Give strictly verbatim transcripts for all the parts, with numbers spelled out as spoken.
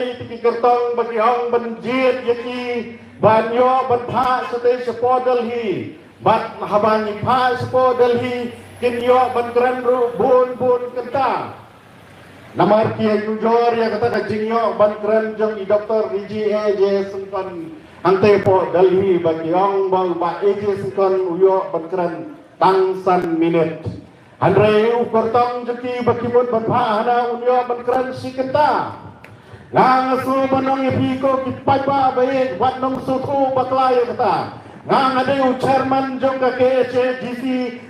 Ki kyrtong ba ki ong ban jied ïa ki ban ïoh ban phah shatei shapoh Delhi. Bad haba ngi phah shapoh Delhi kin ïoh ban kren ruh bun bun kynta. Namar ki ïa nujor ïa kata ka jingïoh ban kren jong i Doktor Ricky A J Syngkon hangtei hapoh Delhi ba ki ong ba u Bah A J Syngkon u ïoh ban kren tang san minit. Hynrei u kyrtong jong ki ba ki mut ban phah hana un ïoh ban kren shi kynta. Nga nga shu ban ong ïa phi ko ki paidbah ba ïeit, wat nang shu thuh bakla ïa kata. Nga nga dei u chairman jong ka K H A D C,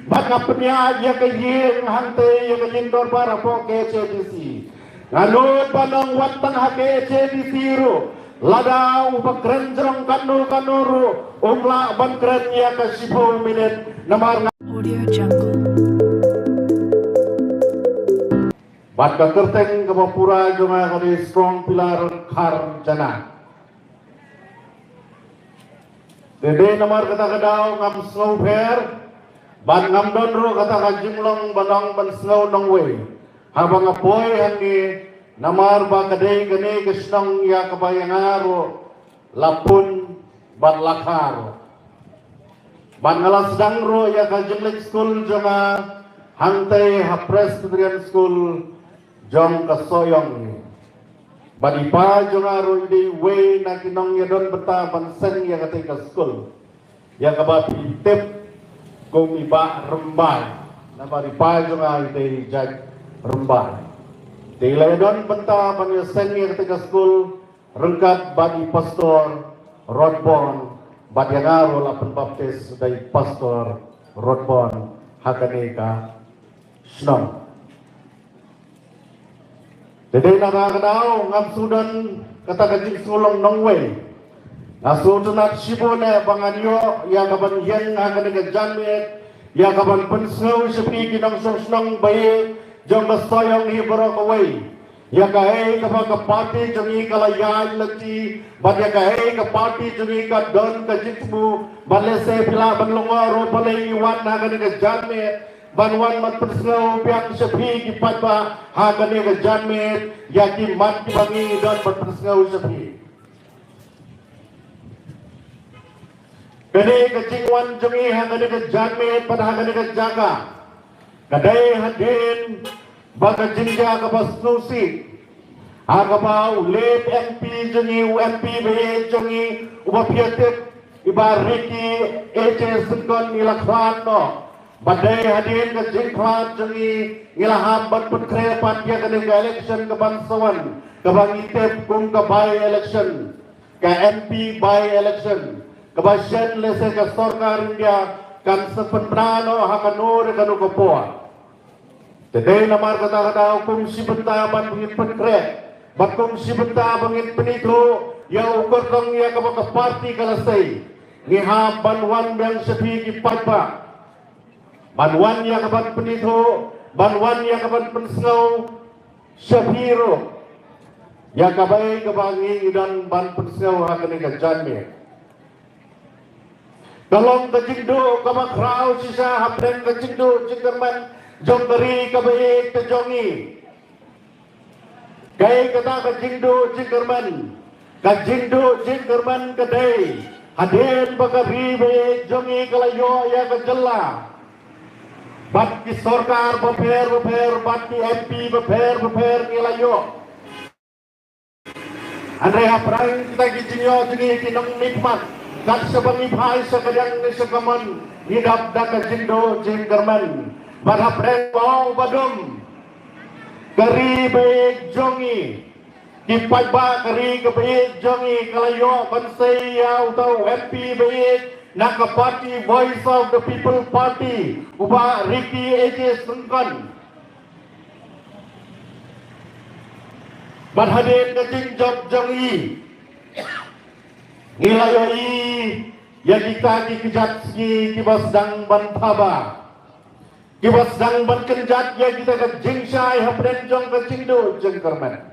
bad nga pynïaid ïa ka ïing hangtei ïa ka ïing dorbar hapoh K H A D C. Nga nud ban ong wat tang ha K H A D C ruh, lada uba kren jrong katno katno ruh, um lah ban kren ïa ka shiphew minit, namar nga Audio Jungle. Bad ka kyrteng kaba pura jong nga ka dei Strong Pillar Khar Jana. Te dei namar kata ka daw ngam sngewpher, bad ngam don ruh kata ka jinglong ban ong ban sngew nongwei haba nga poi hangne, namar ba ka dei kane ka shnong ïa kaba ïa nga ruh la pun bad la kha ruh. Bad nga la sdang ruh ïa ka jingleit skul jong nga hangtei ha Presbyterian School jong ka Sohiong hi. Bad i pa jong nga ruh i dei uwei na ki nongïadon bynta ban seng ïa katei ka skul, ïa kaba phi tip kum i Bah Rymbai. Namar i pa jong nga i dei Jack Rymbai. Te i la ïadon bynta ban ïaseng ïa katei ka skul ryngkat bad i Pastor Rodborn, bad ïa nga ruh la pynbaptis da i Pastor Rodborn ha kane ka shnong. Te dei na kata ka daw ngam shu don kata ka jingsngew long nongwei. Nga sngewtynnat shibun eh ba ngan ïoh ïa ka ban ïeng ha kane ka janmiet, ïa ka ban pynsngew sha phi ki nongshong shnong ba ïeit jong ka Sohiong hi baroh kawei. Ïa kaei kaba ka party jong ngi ka la ïaid lynti, bad ïa kaei ka party jong ngi ka don ka jingthmu, bad lehse phi lah ban lyngngoh ruh balei ngi wan ha kane ka janmiet, ban wan ban pynsngew biang sha phi ki paidbah ha kane ka janmiet ïa ki mat kiba ngi don ban pynsngew sha phi. Kane ka jingwan jong ngi ha kane ka janmiet bad ha kane ka jaka ka dei hadien ba ka jingjia kaba sngewsih ha kaba u late M P jong ngi, u M P ba ïeit jong ngi, uba phi ïa tip, i Bah Ricky A J Syngkon, i la khlad noh. Bad dei hadien ka jingkhlad jong ngi, ngi la hap ban pynkhreh pat ïa kane ka election ka ban sa wan, kaba ngi tip kum ka by-election, ka M P by-election, kaba shen lehse ka sorkar India kan sa pynbna noh ha kano re kano ka por. Te dei namar kata ka daw kum shi bynta ban ngin pynkhreh, bad kum shi bynta ban ngin pynithuh ïa u kyrtong ïa kaba ka party ka la sei, ngi hap ban wan biang sha phi ki paidbah, ban wan ïa ka ban pynithuh, ban wan ïa ka ban pynsngew sha phi ruh ïa kaei kaba ngi don ban pynsngew ha kane ka janmiet. Ka long ka jingduh kaba khraw shisha hapdeng ka jingduh jingkyrmen jong ka ri kaba ïeit ka jong ngi. Kaei kata ka jingduh jingkyrmen? Ka jingduh jingkyrmen ka dei hadien ba ka ri ba ïeit jong ngi ka la ïoh ïa ka jylla, bad ki sorkar bapher bapher bad ki M P bapher bapher ki la ïoh. Hynrei hapdeng kita ki jingïoh jong ngi ki nongmihkhmat, kat shaba ngi phai sha kadiang ne sha kamon, ngi dap da ka jingduh jingkyrmen. Bad hapdeng ba ong ba dum, ka ri ba ïeit jong ngi, ki paidbah ka ri kaba ïeit jong ngi ka la ïoh ban sei ïa uta u M P ba ïeit na ka party Voice of the People Party, u Bah Ricky A J Syngkon. Bad hadien ka jingjop jong i, ngi la ïohi ïa kita ki kjat sngi kiba sdang ban thaba, kiba sdang ban kynjat ïa kita ka jingshai hapdeng jong ka jingduh jingkyrmen.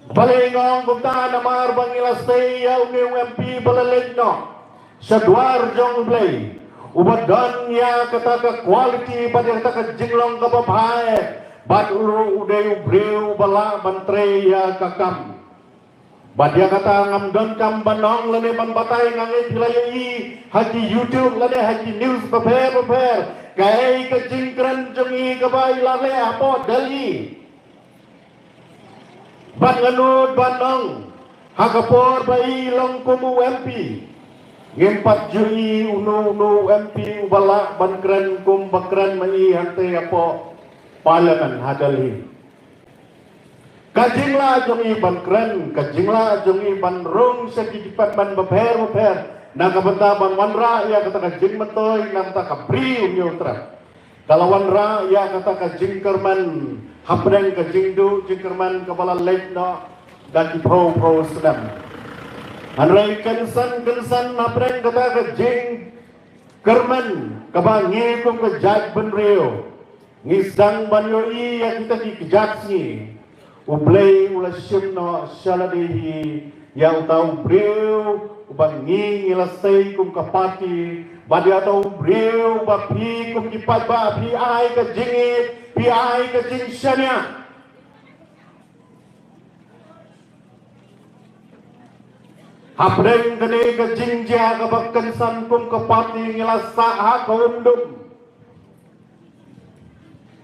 Balei nga ong kumta? Namar ba ngi la sei ïa une u M P ba la leit noh sha dwar jong U Blei, uba don ïa kata ka quality bad ïa kata ka jinglong kaba bha eh, Bad u ruh u dei u briew ba lah ban trei ïa ka kam. Bad ïa kata ngam donkam ban ong lane ban batai, nga ngeit phi la ïohi ha ki YouTube lane ha ki news bapher bapher kaei ka jingkren jong i kaba i la leh hapoh Delhi. Bad nga nud ban ong ha ka por ba i long kum u M P, ngim pat ju ïohi uno uno u M P uba lah ban kren kumba kren ma i hangtei hapoh Parliament ha Delhi. Ka jinglah jong i ban kren, ka jinglah jong i ban rung sha ki department bapher bapher na ka bynta ban wanrah ïa kata ka jingmyntoi na ka bynta ka Bri u Hynñiewtrep. Ka la wanrah ïa kata ka jingkyrmen hapdeng ka jingduh jingkyrmen kaba la leit noh da ki phew phew snem. Hynrei kynsan kynsan hapdeng kata ka jingkyrmen kaba ngi kum ka jaitbynriew ngi sdang ban ïohi ïa kita ki kjat sngi. U Blei u la shim noh sha lade hi ïa uta u briew uba ngi ngi la sei kum ka party, bad ïa uta u briew uba phi kum ki paidbah phi ai ka jingïeit, phi ai ka jingshaniah. Hapdeng kane ka jingjia kaba kynsan kum ka party ngi la sah ha ka umdum.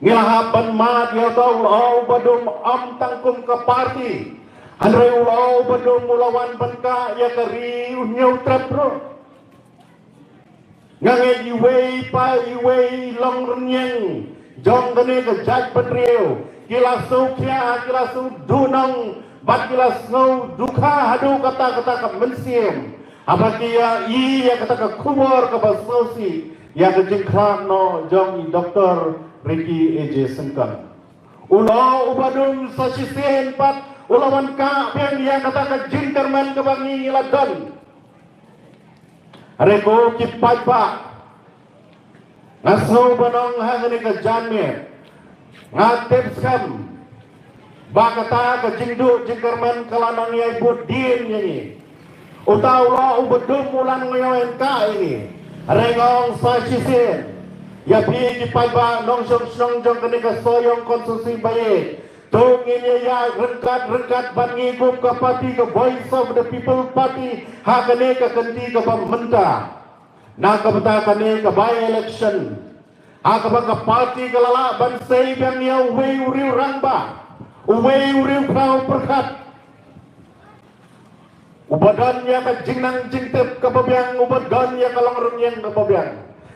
Ngi la hap ban mad ïa uta u la u ba dum, ym tang kum ka party. Hynrei u la u ba dum u la wan ban kah ïa ka ri u Hynñiewtrep ruh. Nga ngeit iwei pa iwei i longrynïeng jong kane ka jaitbynriew ki la sngewkhia, ki la sngewduhnong bad ki la sngewdukha haduh katta katta ka mynsiem haba ki ïa i ïa kata ka khubor kaba sngewsih ïa ka jingkhlad noh jong i Doktor Ricky A J Syngkon. U la u ba dum sa shisien pat u la wan kah biang ïa kata ka jingkyrmen kaba ngi la don. Hynrei ko ki paidbah, nga sngew ban ong ha kane ka janmiet, nga tip skhem ba kata ka jingduh jingkyrmen ka la nang ïai bud dien ïa ngi. Uta u la u ba dum u la nang ïai kah ïa ngi. Hynrei nga ong sa shisien ïa phi ki paidbah nongshong shnong jong kane ka Sohiong constituency ba ïeit. To ngin ïa ïaid ryngkat ryngkat bad ngi kum ka party ka Voice of the People Party ha kane ka kynti kaba mynta. Na ka bynta kane ka by-election ha kaba ka party ka la lah ban sei biang ïa uwei u riew rangbah, uwei u riew khraw pyrkhat uba don ïa ka jingnang jingtip kaba biang, uba don ïa ka longrynïeng kaba biang.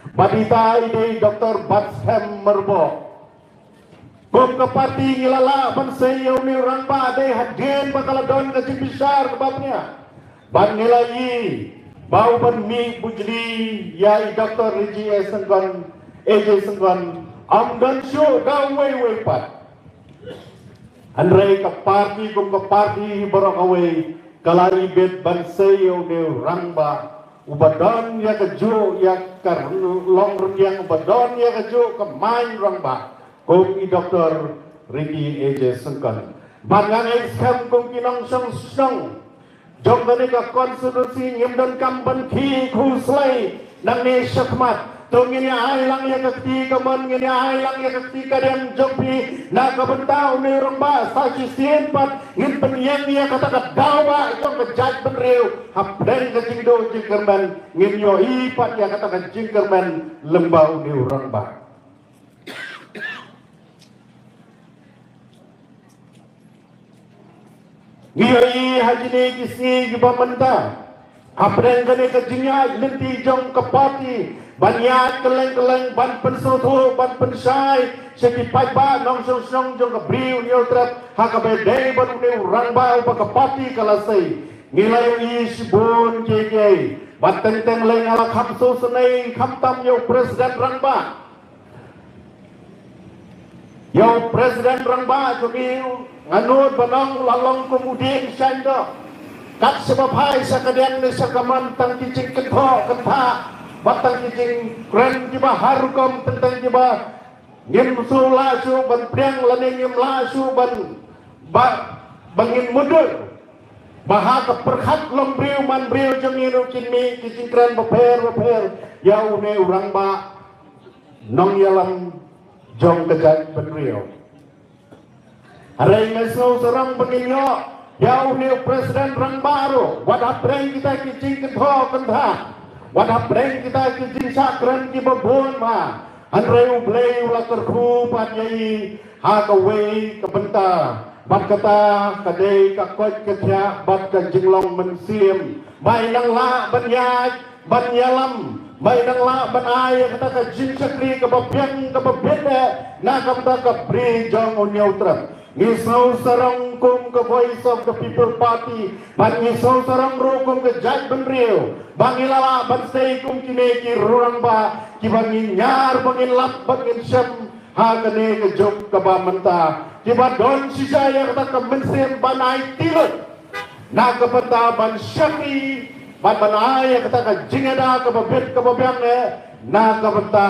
Bad ita i dei Doktor Batskhem Myrboh. Kum ka party ngi la lah ban sei ïa une u rangbah dei hadien ba ka la don ka jingbishar kaba bniah. Bad ngi la ïohi ba u ban mih bujli ïa i Doktor Ricky A Syngkon, A J Syngkon, ym don shuh da uwei uwei pat. Hynrei ka party kum ka party baroh kawei ka la ibit ban sei ïa une u rangbah uba don ïa kajuh ïa ka longrynïeng, uba don ïa kajuh ka main rangbah kum i Doktor Ricky A J Syngkon. Bad nga ngeit skhem kum ki nongshong shnong jong kane ka constituency ngim donkam ban khih khuslai nangne shakhmat. To ngin ïa ai lang ïa ka kti kamon, ngin ïa ai lang ïa ka kti kadiang jong phi na ka bynta une u rangbah. Sa shisien pat ngin pynïeng ïa kata ka daw ba jong ka jaitbynriew hapdeng ka jingduh jingkyrmen, ngin ïohi pat ïa kata ka jingkyrmen lyngba une u rangbah. Ngi ïohi ha kine ki sngi kiba mynta hapdeng kane ka jingïaid lynti jong ka party ban ïaid kylleng kylleng ban pynsngewthuh ban pynshai sha ki paidbah nongshong shnong jong ka Bri u Hynñiewtrep ha kaba dei bad une u rangbah uba ka party ka la sei. Ngi la ïohi shibun kiei kiei bad teng teng lei nga la kham sngewsynei khamtam ïa u President rangbah. Ïa u President rangbah jong ngi nga nud ban ong u la long kum u dieng shaiñdoh. Kat shaba phai sha kadiang ne sha kamon tang ki jingkynthoh kynthah bad tang ki jingkren kiba har rukom teng teng kiba ngim shu lah shuh ban pdiang lane ngim lah shuh ban ba, ba ngin mutdur ba ha ka pyrkhat longbriew manbriew jong ngi ruh kin mih ki jingkren bapher bapher ïa une u rangbah nongïalam jong ka jaitbynriew. Hynrei nga sngew sarong ba ngin ïoh ïa une u president rangbah ruh, wat hapdeng kita ki jingkynthoh kyntha, wat hapdeng kita ki jingshah kren kiba bun ma. Hynrei U Blei u la kyrkhu pat ïa i ha kawei ka bynta, bad kata ka dei ka koit ka khiah bad ka jinglong mynsiem ba i nang lah ban ïaid ban ïalam, ba i nang lah ban ai ïa kata ka jingshakri kaba biang kaba bit eh na ka bynta ka bri jong une u trat. Ngi sngew sarong kum ka Voice of the People Party, bad ngi sngew sarong ruh kum ka jaitbynriew ba ngi la lah ban sei kum kine ki rangbah kiba ngi ñiar ba ngin lap ba ngin shem ha kane ka juk kaba mynta, kiba don shisha ïa kata ka mynsiem ban ai tylli na ka bynta ban shakri bad ban ai ïa kata ka jingada kaba bit kaba biang eh na ka bynta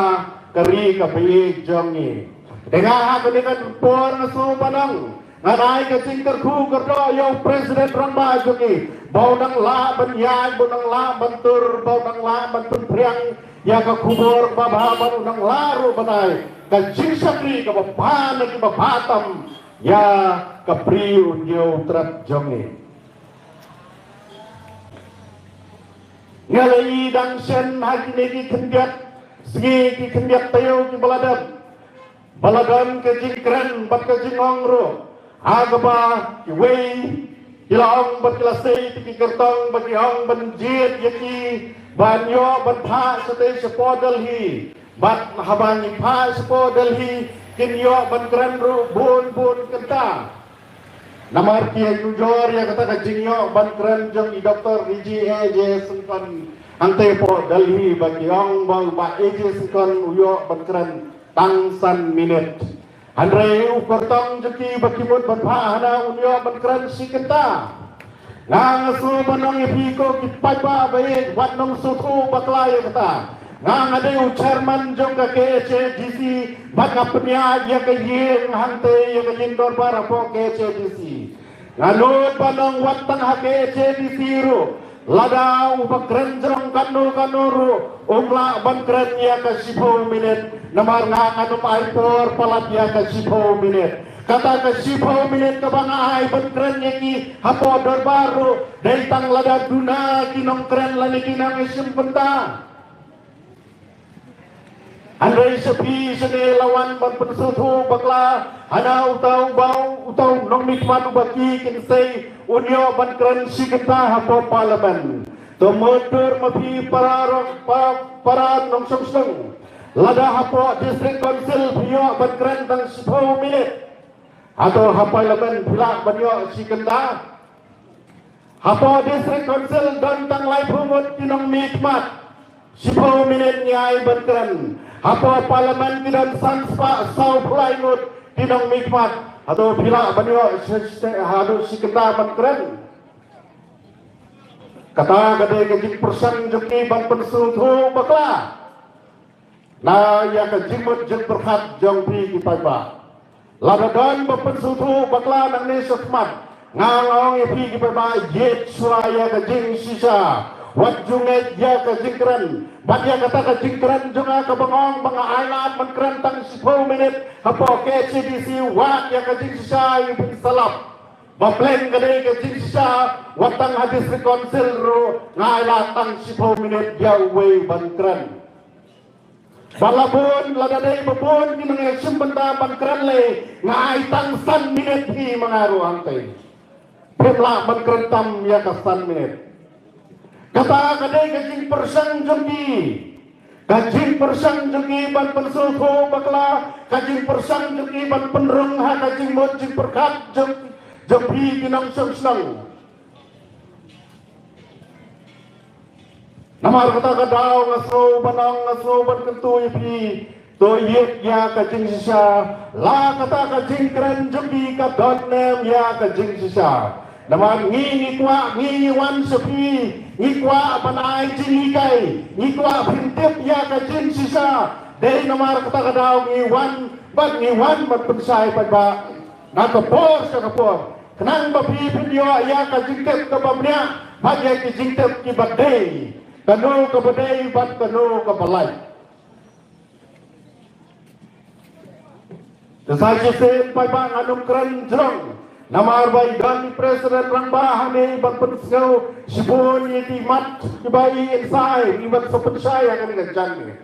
ka ri kaba ïeit jong ngi. Te nga ha kane ka por nga sngew ban ong, ngan ai ka jingkyrkhu kyrdoh ïa u president rangbah jong ngi ba u nang lah ban ïaid, ba u nang lah ban tur, ba u nang lah ban pynphriang ïa ka khubor babha, ba u nang lah ruh ban ai ka jingshakri kaba bha na kiba bha tam ïa ka bri une u trat jong ngi. Nga la ïohi dang shen ha kine ki khyndiat sngi ki khyndiat taïew kiba la dep, ba la don ka jingkren bad ka jingong ruh ha kaba kiwei ki la ong bad ki la sei ïa ki kyrtong ba ki ong ban jied ïa ki ban ïoh ban phah shatei shapoh Delhi, bad haba ngi phah shapoh Delhi kin ïoh ban kren ruh bun bun kynta. Namar ki ïa nujor ïa kata ka jingïoh ban kren jong i Doktor Rijik A J Syngkon hangtei hapoh Delhi ba ki ong ba u Bah A J Syngkon u ïoh ban kren tang san minit. Hynrei u kyrtong jong ki ba ki mut ban phah hana un ïoh ban kren shi kynta. Nga nga sngew ban ong ïa phi ko ki paidbah ba ïeit, wat nang sngewthuh bakla ïa kata. Nga nga dei u chairman jong ka K H A D C bad nga pynïaid ïa ka ïing hangtei, ïa ka ïing dorbar hapoh K H A D C. Nga nud ban ong wat tang ha K H A D C ruh, lada u ba kren jrong katno katno ruh um lah ban kren ïa ka shiphew minit. Namar nga ngan ym ai por palat ïa ka shiphew minit. Kata ka shiphew minit kaba nga ai ban kren ïa ki hapoh dorbar ruh dei tang lada duna ki nongkren lane ki nongïashim bynta. Hynrei sha phi shane la wan ban pynsngewthuh bakla hana uta u ba uta u nongmihkhmat uba ki kin sei un ïoh ban kren shi kynta hapoh Parliament. To mutdur ma phi para rong pa-, para nongshong shnong. Lada hapoh District Council phi ïoh ban kren tang shiphew minit, hato ha Parliament phi lah ban ïoh shi kynta? Hapoh District Council don tang laiphew ngut ki nongmihkhmat, shiphew minit ngi ai ban kren. Hapoh Parliament ki don san spah sawphew lai ngut ki nongmihkhmat, hato phi lah ban ïoh shi, shi, haduh shi kynta ban kren? Kata ka dei ka jingpyrshang jong ki ban pynsngewthuh bakla na ïa ka jingmut jingpyrkhat jong phi ki paidbah. Lada don ba pynsngewthuh bakla nangne shakhmat, nga nga ong ïa phi ki paidbah, ïeit shuwa ïa ka jingshisha. Wat ju ngeit ïa ka jingkren. Bad ïa kata ka jingkren jong nga kaba nga ong ba nga ai lad ban kren tang shiphew minit hapoh K H A D C, wat ïa ka jingshisha ïa phi salap. Ba pleng ka dei ka jingshisha, wat tang ha District Council ruh nga ai lad tang shiphew minit ïa uwei ban kren. Ba la bun, lada dei ba bun ki nongïashim bynta ban kren lei, nga ai tang san minit hi ma nga ruh hangtei. Phim lah ban kren tam ïa ka san minit. Kata ka dei ka jingpyrshang jong ki. Ka jingpyrshang jong ki ban pynsngewthuh bakla, ka jingpyrshang jong ki ban pynrung ha ka jingmut jingpyrkhat jong, jong phi ki nongshong shnong. Namar kata ka daw nga sngew ban ong, nga sngew ban kyntu ïa phi, to ïeit ïa ka jingshisha. La kata ka jingkren jong phi ka don ne em ïa ka jingshisha? Namar ngi ngi kwah, ngi ngi wan sha phi, ngi kwah ban ai jinghikai, ngi kwah phin tip ïa ka jingshisha. Dei namar kata ka daw ngi wan, bad ngi wan ban pynshai paidbah na ka por sha ka por. Khnang ba phi phin ïoh ïa ka jingtip kaba bniah bad ïa ki jingtip kiba dei, kano kaba dei bad kano kaba lait. Te sa shisien paidbah, ngan ym kren jrong namar ba i don i president rangbah hangne ban pynsngew shibun ïa ki mat kiba i insai, i ban sa pynshai ïa kane ka jingeh.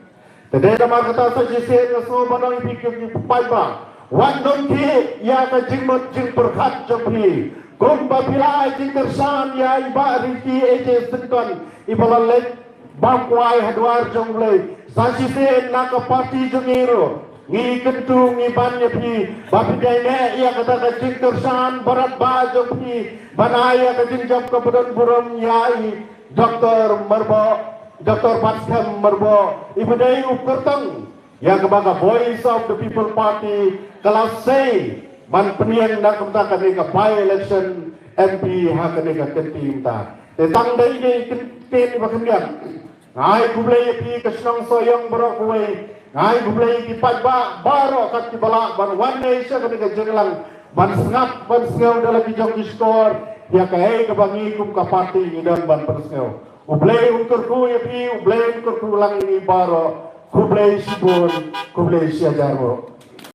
Te dei namar kata sa shisien nga sngew ban ong ïa phi ki paidbah, wat nym khih ïa ka jingmut jingpyrkhat jong phi. Kumba phi la ai jingkyrshan ïa i Bah Ricky A J Syngkon, iba la leit bam kwai ha dwar jong U Blei, sa shisien na ka party jong ngi ruh ngi kyntu, ngi ban ïa phi ba phi dei neh ïa kata ka jingkyrshan baroh ba jong phi, ban ai ïa ka jingjop kaba don burom ïa i Doctor Myrboh, Doctor Batskhem Myrboh, iba dei u kyrtong ïa kaba ka Voice of the People Party ka la sei ban pynïeng na ka bynta kane ka by-election M P ha kane ka kynti mynta. Te tang dei dei kynti ba khyndiat. Nga ai khublei ïa phi ka shnong Sohiong baroh kawei. Nga ai khublei ïa ki paidbah baroh kat kiba lah ban wan ne sha kane ka jingïalang, ban sngap ban sngew da la ki jong ki shkor ïa kaei kaba ngi kum ka party ngi don ban pynsngew. U Blei un kyrkhu ïa phi, U Blei un kyrkhu lang ïa ngi baroh. Khublei shibun, khublei shihajar baroh.